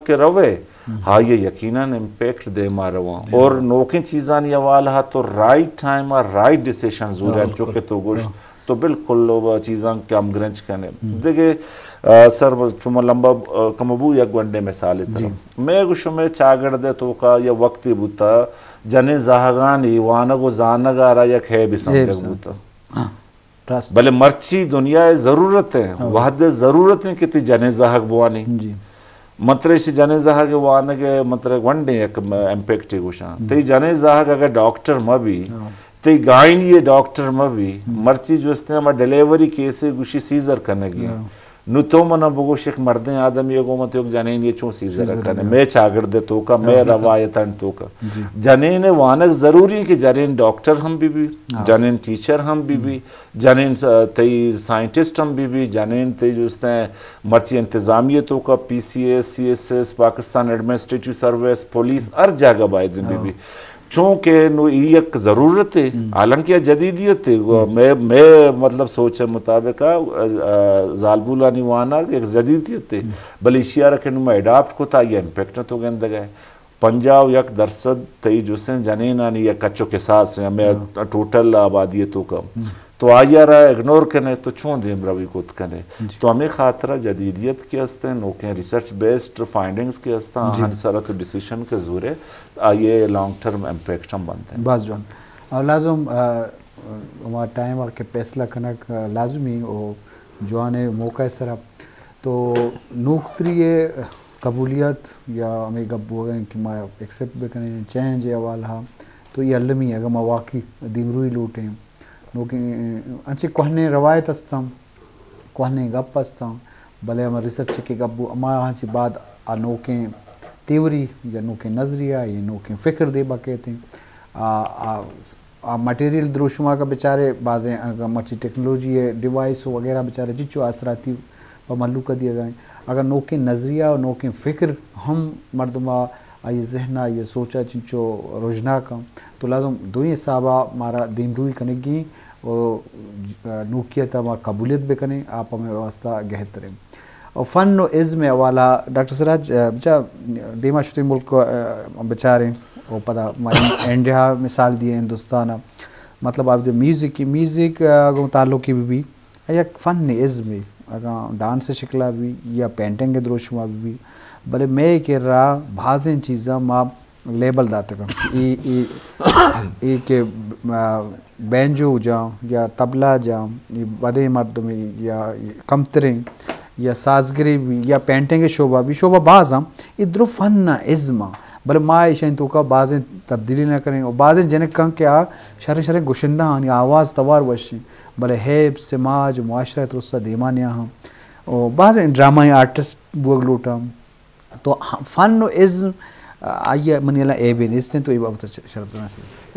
کہ روئے، ہم۔ آئی ء یقیناً امپیکٹ دیما رواں۔ دیما۔ اور نوکیں چیزانی حوالہ تو رائٹ ٹائم ء رائٹ ڈیسیشن زورے، ہاں، انچو کہ بالکل۔ تو گوشت، ہاں۔ تو بالکل وہ چیزاں کہ ہم گرنچ کنے۔ ہم۔ دگہ، آ، سر، چما لمبا، آ، کم بو یک گونڈے مثال جی۔ ترا۔ میں گوشم، میں چاگڑد ء توکا یا وقتی بوتا، جنیں زہگانی وانگ و زانگ آرا یک ہے بھی سمجھگ بوتا۔ ہاں۔ راست۔ بلے مرچی دنیا ء ضرورت ہے، ہاں۔ وہد ء ضرورت ہے کہ تی جنیں زہگ بوانی۔ جی۔ مترے شی جنیں زہگ وانگ ء مترے گونڈیں یک م-، امپیکٹ گوشاں۔ ہم۔ تی جنیں زہگ اگر ڈاکٹر مہ بی، ہاں۔ تی گائنی ء ڈاکٹر مہ بی، ہم۔ مرچی جوستیں ہما ڈیلیوری کیس ء گوشی سیزر کنگی۔ ہاں۔ نو تو منا بگوش، یک مردیں آدمی ء گوں من تو یک جنین ء چون سیزر سیزر کنے؟ میں چاگرد ء توکا، میں ہاں۔ روایت انت توکا۔ جی۔ جنین ء وانگ ضروری ہے کہ جنین ڈاکٹر ہم بی بی، ہاں۔ جنین ٹیچر ہم بی بی، ہم۔ جنین س-، تئی سائنٹسٹ ہم بی بی، جنین تئی جوستیں مرچی انتظامی ء توکا، پی سی ایس، سی ایس ایس، پاکستان ایڈمنسٹریٹو سروس، پولیس، ہر جاگہ باید بی بی۔ ہاں۔ چونکہ نو ای یک ضرورت ہے، ہم۔ حالانکہ یہ جدیدیت ہے، ہم۔ میں، میں مطلب سوچ مطابق آ، آ، زالبولانی وانگ یک جدیدیت ہے، ہم۔ بلے ایشی آرا کہ نو میں اڈاپٹ کو تا یہ امپیکٹ نہ تو گندگ ہے۔ پنجاہ و یک درصد تئی جوستیں جنینانی یک کچو کساس ہیں، ہمیں ہاں۔ ٹوٹل آبادی ہے تو کم۔ ہم۔ تو آئی آرا اگنور کنے تو چون دیم روی کت کنے؟ جی۔ تو ہمیں خاطرہ جدیدیت کے ہستیں، نوکیں ریسرچ بیسڈ فائنڈنگز کے ہستاں، جی۔ آہانی سرا تو ڈیسیشن کے زورے، آئی ء لانگ ٹرم امپیکٹ ہم بنت۔ باز جوان۔ اور لازم، آ، ہما ٹائم آ کہ فیصلہ کنگ، آ، لازمی او جوان ء موقع ء سرا۔ تو نوکتری ء قبولیت یا ہمیں گپ بوگ ء کہ ما ایکسپٹ بکنیں چینج ء حوالہ، تو یہ المی اگر ما واقعی دیمروی لوٹیں۔ نوکیں انچیں کوہنیں روایت استاں، کوہنیں گپ استاں، بلے ہما ریسرچ کہ گپ بو، ہما ہنچی بعد آ نوکیں تھیوری یا نوکیں نظریہ یا نوکیں فکر دیما کیت۔ آ، آ، آ مٹیریل دروشم اگاں بچارے، بازیں اگاں مرچی ٹیکنالوجی ء ڈیوائس وغیرہ بچارے، چنچو آسراتی پہ مھلوک ء دیگ ء انت۔ اگاں نوکیں نظریہ و نوکیں فکر ہم مردم ء آئی ذہن ء آئی سوچ ء چنچو رژنا کن، تو لازم دوئیں حساب ء مارا دیمروئی کنگی و نوکیت ء ما قبولیت بکنیں، آ پہ مئے واستہ گہتر انت۔ و فن و ازم ء حوالہ ڈاکٹر سراج، ء، بچا دیما شتیں ملک ء بچاریں و پدا ما انڈیا مثال دیے ہندوستان ء، مطلب آپ میوزک، میوزک ء گوں تعلقی بہ بی، یک فن ازمے، اگاں ڈانس ء شکلا بہ بی یا پینٹنگ ء دروشما بہ بی، بلے مئے کرا بازیں چیزاں ما لیبل داتگ انت۔ اے، اے، اے کہ، آ، بینجو جاں یا طبلہ جاں، اے بدیں مردمے یا کمتریں یا سازگرے بی یا پینٹنگ شعبہ بی، شعبہ باز ہم، اے درو فن ء ازم ء، بلے ما ایشانی توکا بازیں تبدیلی نہ کنیں و بازیں جنک کن کہ آ شریں شریں گشندہ آنی آواز توار وشیں، بلے ہیب سماج و معاشرہ ترسا دیما نیا ہم و بازیں ڈرامہ آرٹسٹ بوگ لوٹاں۔ تو فن و ازم، آ، آئی ء منی الان عیبے نیست انت، تو اے بابت ء شرپ کناں۔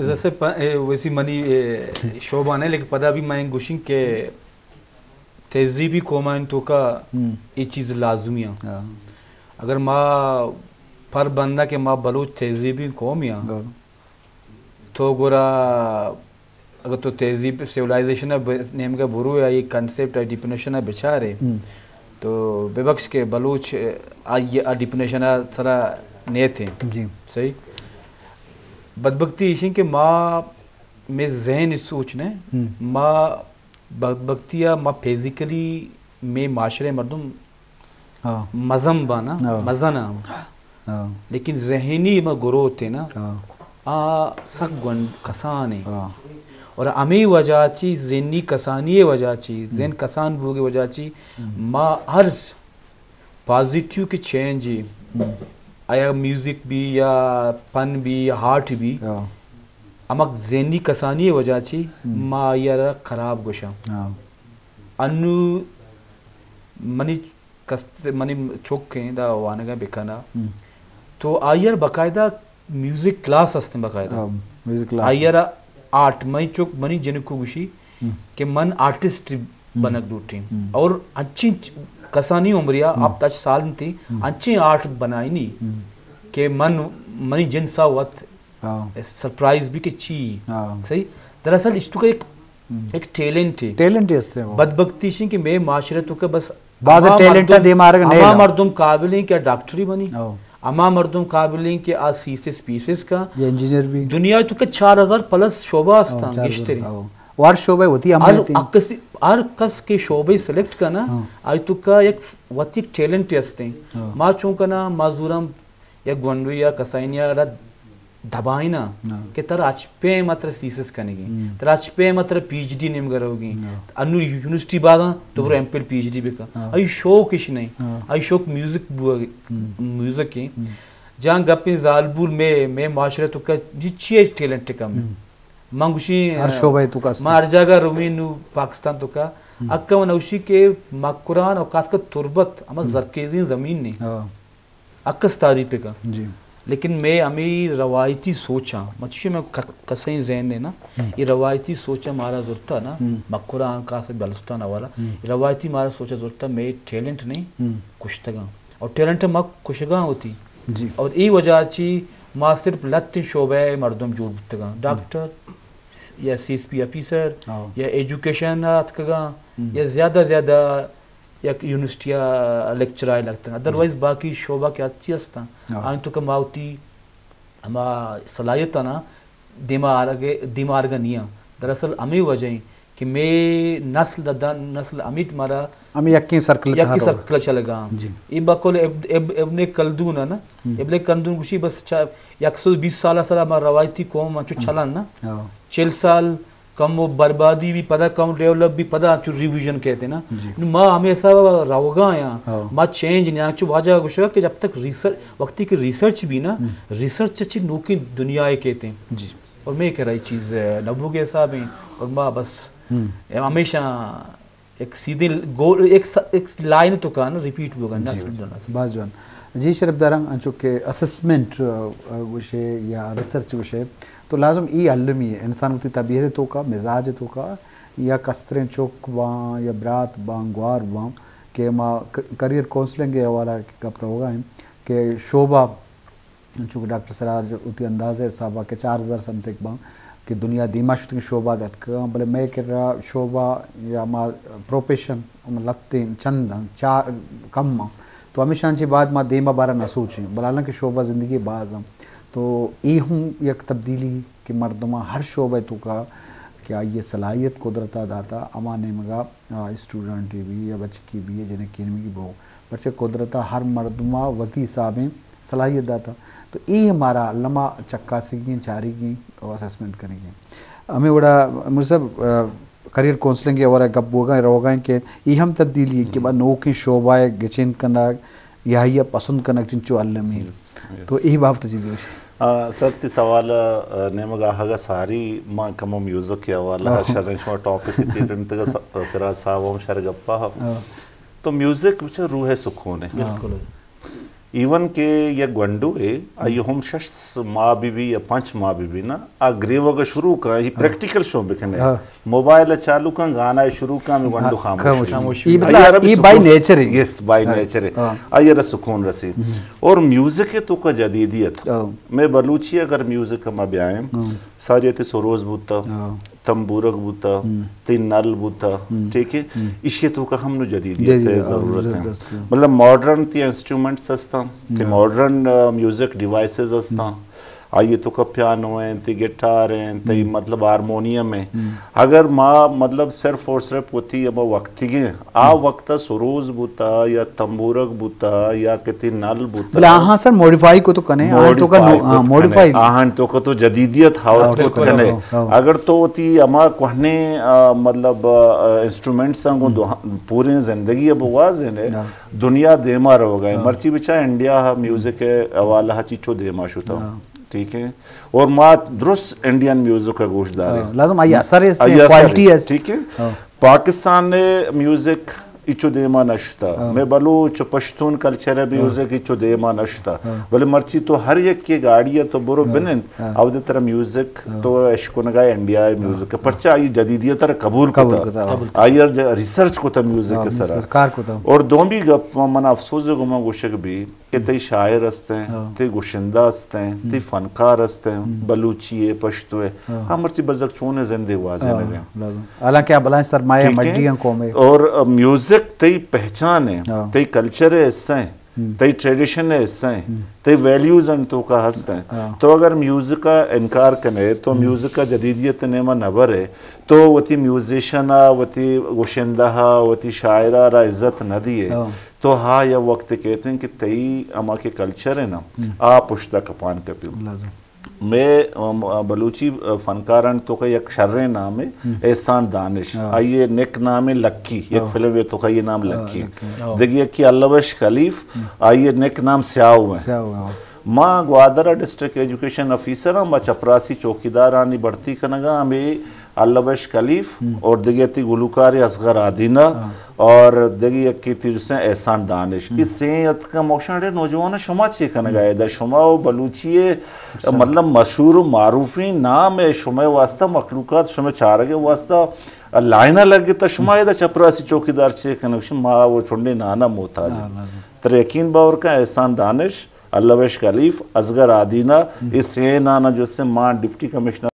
جیسے پ-، اے ویسی منی، اے، شعبہ نہیں، لیکن پدا بھی میں گوشیں کہ تہذیبی قومانی توکا ہم۔ اے چیز لازمی ہیں۔ ہاں۔ اگر ما پر بندہ کہ ما بلوچ تہذیبی قوم ہیں، ہاں۔ تو گڑا اگر تو تہذیب، سیولائزیشن ء ب-، نیمگ ء برو یا اے کنسپٹ ء ڈیفینیشن ء بچارے، ہم۔ تو ببخش کہ بلوچ، آ، آئی ء ڈیفینیشن ء سرا نیت ہیں۔ جی۔ صحیح؟ بدبختی ایش ہیں کہ ما، میں ذہن اس سوچ نے، ہم۔ ما بدبختی ء ما فزیکلی میں معاشرے مردم ہاں۔ مزن بانا، ہاں۔ مزن آں۔ ہاں۔ لیکن ذہنی ما گروتھ ہے نا، ہاں۔ آ سک گون کسان ہے۔ ہاں۔ اور ہمیں وجہ چی، ذہنی کسانی وجہ چی، ہم۔ ذہن کسان بوگی وجہ چی، ہم۔ ما ہر پازیٹیو کی چینج ہے، ہم۔ آیا میوزک بھی یا پن بھی یا آرٹ بھی، ہاں۔ ہمک ذہنی کسانی وجہ چی، ہم۔ ما آئی را خراب گوشاں۔ ہاں۔ انو منی کست، منی چک ہیں دا وانگا بکنا۔ ہم۔ تو آئیر باقاعدہ میوزک کلاس ہستیں باقاعدہ۔ ہاں، میوزک کلاس۔ آئیر آرٹ، منی چک، منی جنکو گوشی ہم۔ کہ من آرٹسٹ ہم۔ بنگ لوٹیں۔ ہم۔ اور انچیں چ-، کسانی عمریا ہم۔ آپ تاچ سال انتی، ہم۔ انچیں آرٹ بنائینی ہم۔ کہ من، منی جنسا وت ہاں۔ سرپرائز بھی کہ چی۔ ہاں۔ صحیح؟ دراصل اشتو کا ایک، ہم۔ ایک ٹیلنٹ ہے۔ ٹیلنٹ ہے اس ٹائم۔ بدبختی شیں کہ میں معاشرے تو کہ بس باز ہما ٹیلنٹ مردم، دیما آرگ ہما نیلا۔ مردم قابل ہیں کہ ڈاکٹری بنی۔ او۔ ہما مردم قابل ہیں کہ آ سیسز پیسز کا۔ یا انجینئر بھی۔ دنیا تو کہ چار ہزار پلس شعبہ ہستاں، او، چار ہزار، گیشتری۔ او۔ و ہر شعبہ وتی ہما ہر ہستیں۔ کس، ہر کس کے شعبے سلیکٹ کرنا، ہاں۔ آئی تو کا یک وتی ٹیلنٹ ہستیں۔ ہاں۔ ما چون کنا، ما زورم یک گونڈو یا کسائینی را دبائینا ہاں۔ کہ ترا اچ پیم ترا سیسز کنگی، ہم۔ ترا اچ پیم ترا پی ایچ ڈی نیمگا روگی۔ ہاں۔ انو یونیورسٹی بازاں تو برو ہم۔ ایم فل پی ایچ ڈی بکن۔ ہاں۔ آئی شوق اش نہیں۔ ہاں۔ آئی شوق میوزک بو-، ہم۔ میوزک ہیں۔ ہم۔ جان گپیں زالبول میں، میں معاشرے تو کا جی چیئے ٹیلنٹ کم ہے۔ ہم۔ من گوشی، ہر شعبہ تو کا ما ہر جاگہ رومی نو پاکستان تو کا۔ ہم۔ اکا من اوشی کہ مکران اور خاص کر تربت ہما ہم۔ زرخیزیں زمین نہیں۔ ہاں۔ اکس تعریف کا۔ جی۔ لیکن میں ہمیں روایتی سوچاں، مچشی میں ک-، کسیں ذہن نے نا، ہم۔ یہ روایتی سوچا مارا زرتا نا، ہم۔ مکران خاص بلوچستان حوالہ، ہم۔ یہ روایتی مارا سوچا زرتا، میں ٹیلنٹ نہیں، ہم۔ کشتگاں۔ اور ٹیلنٹ ما کشگاں ہوتی۔ جی۔ اور ای وجہ چی ما صرف لت شعبہ مردم جوڑ بوتگاں۔ ڈاکٹر یا سی ایس پی آفیسر ہاں۔ یا ایجوکیشن اتکگاں ہم۔ یا زیادہ زیادہ یک یونیورسٹی ء لیکچرار لگتگ۔ ادروائز باقی شعبہ کہ ہستی ہستاں، ہاں۔ آنی تو کہ ما وتی ہما صلاحیت آنا دیما آرگ، دیما آرگا نیاں۔ دراصل ہمیں وجہ ہیں کہ میں نسل دا، دا نسل امیت مارا ہمیں یکیں سرکل یکیں تہا رو۔ سرکل چلگا۔ جی۔ ای بقول اب-، اب-، ابن کلدون ہے نا، ہم۔ ابن کلدون گوشی بس چا-، یک سو بیس سال سرا ما روایتی قوم انچو ہم۔ چلن نا۔ ہاں۔ چل سال کم و بربادی بھی پدا کم ڈیولپ بھی پدا انچو ریویژن کہتے نا۔ جی۔ نو ما ہمیں حساب روگا ہیں۔ ہاں۔ ما چینج نہیں انچو واجہ گوشگا کہ جب تک ریسرچ، وقتی کہ ریسرچ بھی نا، ہم۔ ریسرچ اچھی نوکی دنیا ہے کہتے ہیں۔ جی۔ اور میں کہہ رہا یہ چیز نبوگے حساب ہیں اور ما بس ہم۔ ہمیشہ ایک سیدھی گول، ایک س-، ایک لائن تو کان ریپیٹ بوگا، جی، نسل در نسل۔ باز جوان۔ جی شرف داران، انچو کہ اسسمنٹ، آ، آ، گوشے یا ریسرچ گوشے، تو لازم ای المی ہے۔ انسان وتی طبیعت تو کا، مزاج تو کا، یا کستریں چوک باں، یا برات باں، گوار باں، کہ ما ک-، کریئر کونسلنگ کے حوالہ گپ روگا ہیں کہ شعبہ چونکہ ڈاکٹر سراج وتی اندازہ حسابا کہ چار ہزار سم تھنگ باں کہ دنیا دیما شتگیں شعبہ اتکگاں، بلے مئے کرا شعبہ یا ما پروفیشن ہم لتیں چند آں، چا-، کم آں۔ تو ہمیشاں چہ بعد ما دیما بارا نہ سوچیں، بلے حالانکہ شعبہ زندگی باز آں۔ تو اے ہم یک تبدیلی کہ مردماں ہر شعبہ توکا کہ آئی صلاحیت قدرتا داتا، ہما نیمگا آ، اسٹوڈنٹے بی یا بچکے بی یا جنکے نمگی بو، پرچہ قدرتا ہر مردما وتی حسابیں صلاحیت داتا۔ تو اے مارا الما چکاسگی ہیں، چارگی ہیں اور اسسمنٹ کنگی ہیں۔ ہمیں وڑا میر صاحب، آ، کریئر کونسلنگ کے حوالہ گپ بوگا ہیں، روگا ہیں کہ یہ ہم تبدیلی ہے کہ با نوکیں شعبہ گچین کنگ یا یہ پسند کنگ چنچو المی۔ یس، یس۔ تو یہ بابت چیزیں۔ آ، سر، تی سوال، آ، نیمگ آہگا ساری ما کمو میوزک کے حوالہ ہاں۔ شریں شما ٹاپک تی ڈنتگا س-، سراج صاحب ہم شر گپا ہا۔ ہاں۔ تو میوزک بچہ روح سکون ہے۔ بالکل۔ ایون کہ یک گونڈو ہے، آئی ہم شش ماہ بی بی یا پنچ ماہ بی بی نا، آ گریوگ شروع کا، یہ ہاں۔ پریکٹیکل شو بکنے۔ ہاں۔ موبائل چالو کن، گانا شروع کن، ہمیں گونڈو ہاں، خاموش۔ خاموش۔ یہ آئی مطلب، عربی یہ سکون۔ بائی نیچر ہے۔ یس، بائی ہاں، نیچر ہے۔ ہاں۔ آئی را سکون رسی۔ ہم۔ اور میوزک ہے تو کا جدیدیت۔ ہاں۔ میں بلوچی اگر میوزک ہم بیائیں، ہاں۔ ساری تے سروز بوتا، ہاں۔ تمبورک بوتا، ہم۔ تی نل بوتا، ہم۔ ٹھیک ہے؟ ہم۔ اشی تو کا ہم نو جدیدیت جدید، ہے، ہاں، ضرورت ہے۔ زبردست ہے۔ مطلب ماڈرن تی انسٹرومنٹس ہستاں، تی ہاں۔ ماڈرن، آ، میوزک ڈیوائسز ہستاں۔ ہم۔ آئی تو کا پیانو ہیں، تی گٹار ہیں، تی ہم۔ مطلب ہارمونیم ہیں۔ ہم۔ اگر ما مطلب صرف اور صرف وتی ہما وقتیگیں، آ ہم۔ وقت سروز بوتا یا تمبورک بوتا یا کتی نل بوتا۔ بلے آہاں سر موڈیفائی کو تو کنے، آہاں تو کا نو-، موڈیفائی ہاں، کو موڈیفائی۔ کنے۔ آہاں تو کا تو جدیدیت ہاؤ ہاں، تو بالکل، کنے۔ ہاں، ہاں۔ اگر تو وتی ہما کوہنے، آ، مطلب، آ، انسٹرومنٹس آں گوں ہم۔ دو-، پوریں زندگی اب واز نے، ہاں۔ دنیا دیما روگا ہے۔ ہاں۔ مرچی بچا انڈیا ہا میوزک حوالہ چیچو دیما شتا۔ ہاں۔ ٹھیک ہے؟ اور ما درست انڈین میوزک کا گوش دارے۔ ہاں، لازم آئی اثر است، آئی اثر کوالٹی است۔ ٹھیک ہے؟ ہاں۔ پاکستان نے میوزک اچو دیما نشتا۔ ہاں۔ میں بلوچ پشتون کلچر ہے، ہاں۔ میوزک اچو دیما نشتا۔ ہاں۔ بلے مرچی تو ہر یک کے گاڑی ہے تو برو ہاں۔ بنند، ہاں۔ او دے ترا میوزک ہاں۔ تو اشکنگا انڈیا ہے میوزک۔ ہاں۔ پرچہ آئی جدیدیت را قبول قبول کتا۔ کتا، ہاں۔ آئی ر ج-، ریسرچ کتا میوزک ہاں، کے سرا۔ کار کتا۔ اور دومی گپ من افسوس ہے گما گوشک بھی کہ تئی شاعر ہستیں، ہاں۔ تئی گشندہ ہستیں، ہم۔ تئی فنکار ہستیں، ہم۔ بلوچی ہے، پشتو ہے، ہاں۔ ہم مرچی بزگ چون ہے زندے واضح ہاں، نہ رہے۔ لازم۔ حالانکہ آ بلائیں سرمایہ ٹھیک ہے؟ مڈی ہیں قوم ہے۔ اور، آ، میوزک تئی پہچان ہے، ہاں۔ تئی کلچر ہے حصہ ہے، ہم۔ تئی ٹریڈیشن ہے حصہ ہے، ہم۔ تئی ویلیوز ہیں تو کا ہستیں۔ ہاں۔ تو اگر میوزک کا انکار کنے، تو ہم۔ میوزک کا جدیدیت نیما نبر ہے، تو وتی میوزیشن آ، وتی گشندہ آ، وتی شاعر آ را عزت نہ دیے۔ ہاں۔ تو ہا یا وقت کہتے ہیں کہ تئی ہما کہ کلچر ہے نا، ہم۔ آ پشتا کپان کپیو۔ لازم۔ میں، ام، بلوچی فنکاران تو کا یک شریں نام ہے، ہم۔ احسان دانش۔ ہاں۔ آئیے نک نام ہے لکی، یک ہاں۔ فلم ہے تو کا یہ نام ہاں، لکی۔ لکی۔ ہاں۔ دگی یکی اللہ بخش خلیف، ہم۔ آئیے نک نام سیاہو ہے۔ سیاہو ہے، ہاں۔ ما گوادر ڈسٹرکٹ ایجوکیشن آفیسر ہاں، ما چپراسی چوکیدارانی بھرتی کنگا، ہمیں اللہ بخش خلیف ہم۔ اور دگہ تی گلوکار اصغر آدینہ ہاں۔ اور دگہ یکی تی جسے احسان دانش۔ ہم۔ یہ سیں اتکا موشن اڑے نوجوان شما چے کنگا ہے؟ دا شما و بلوچی ہے، مطلب مشہور و معروفیں نام ہے، شما واسطہ مخلوقات، شما چارگے واسطہ لائنہ لگتا، شما ادا چپراسی چوکیدار چے کنگ؟ شما و چنڈے نانا محتاج۔ ہاں، لازم۔ تر یقین باور کا احسان دانش، اللہ بخش خلیف، اصغر آدینہ، ہم۔ یہ سیں نانا جستے ما ڈپٹی کمشنر